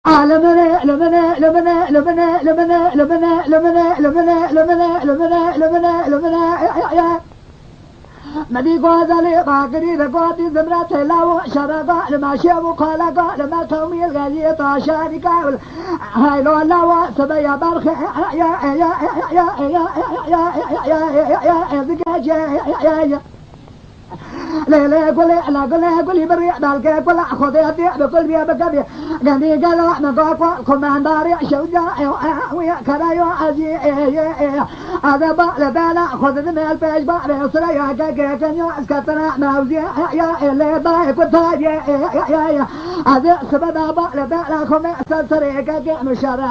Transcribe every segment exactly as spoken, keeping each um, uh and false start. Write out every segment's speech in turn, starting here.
Lemine, lemine, lemine, lemine, lemine, lemine, lemine, lemine, lemine, lemine, lemine, lemine, lemine, ya, ya, ya. Medî Gozalê Bakirî de gotî zimre têlawo şerega li me şev û kaleka li me qewmî li gaziyê taşanî kewil. Heylo lawa sibeya berxê, ya, ya, ya, ya, ya. Lê lê gulê, la gulê, gulî birî, belkê gula Xwedê dê bi gul bê bikevî. Gendî gela me ga ku kumandarê şewca, e, e, wî karayo ezî, e, e, e. Ade ba le bela Xwedê di mel pêş ba rê sira ya ke ke ke ya eskatana mevzî, e, ya, e, lê da, e, ku ta ye, e, e, e, e. Ade sibe da ba le bela xwe me ser serê ke ke mişara.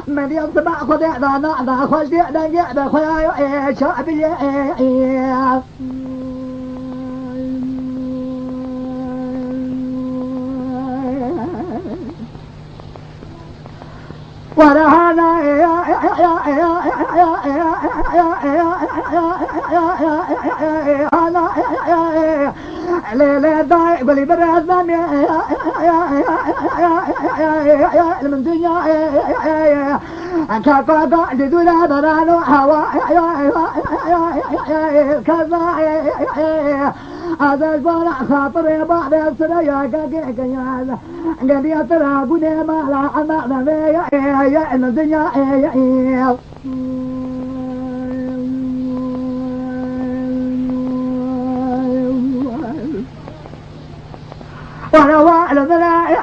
Me diya sibe Xwedê da na da xweş dê dengê be xwe ya yo, e, ça bile, e, e. Lê lê dayê gulî birazdan, min dinya, ka ka ka di dû de berano hewa, kaza, ez ez bana xatirê bavê sire ya gagê geyaz. Geliya tira gune mala ama me ya, ya, ya, dinya, ya, ya. Wara wa, lomena, ya,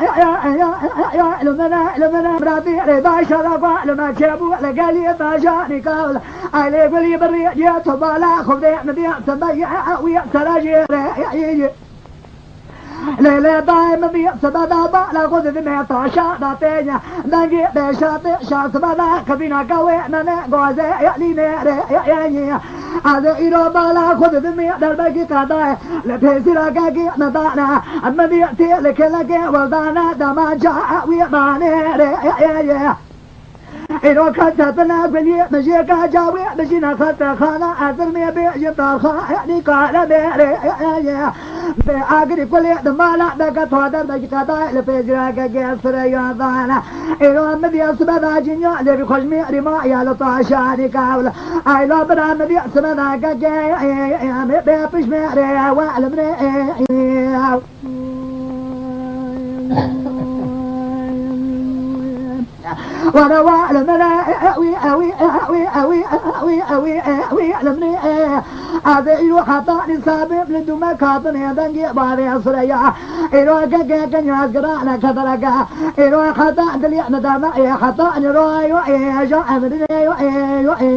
ya, lomena, lomena, brati, re, ba, şara, ba, loma, çebu, le, geliya, ba, jani, kavla. Ay, le, guli, bari, ya, to, bala, xubde, mdiya, samba, ya, ya, ya, saraji, re, ya, ya, ya. Lê lê dayê min bî, sibe da bala xwe didime taşa da têye. Dengê pêşatê şa sibe da qibîna kewê me ne goze ya lînê rê ya yê. Ez ê îro bala xwe didime derbekî qedayê. Li pêsîra kekî me dane. Min bî tê li kelekê wildane dema ca wî manê rê ya yê. Îro ka tepina gulî, mijê ka cawî, bijîna xestexana, ezir mê bê ji tarxa, nîka le bê rê, bê agirî kulê di mala, deke to der, deke qedayê, li pêcireke gê sire yozane. Îro min diya sibe da cinya, lê bi xweş mê rîma ya li taşa nîka wile. Ayla bira min diya sibe da keke, mê bê pişmê rê, we li min rê. Were wa li min re, ewî, ewî, ewî, ewî, ewî, ewî, ewî, li min re. Ez ê îro heta nîsabê li dûme katinê dengê bavê Sureya. Îro ke, ke, ke niyaz girane kefereke. Îro heta dilê min dema ê heta nîro yo ê ja emrine yo ê yo ê.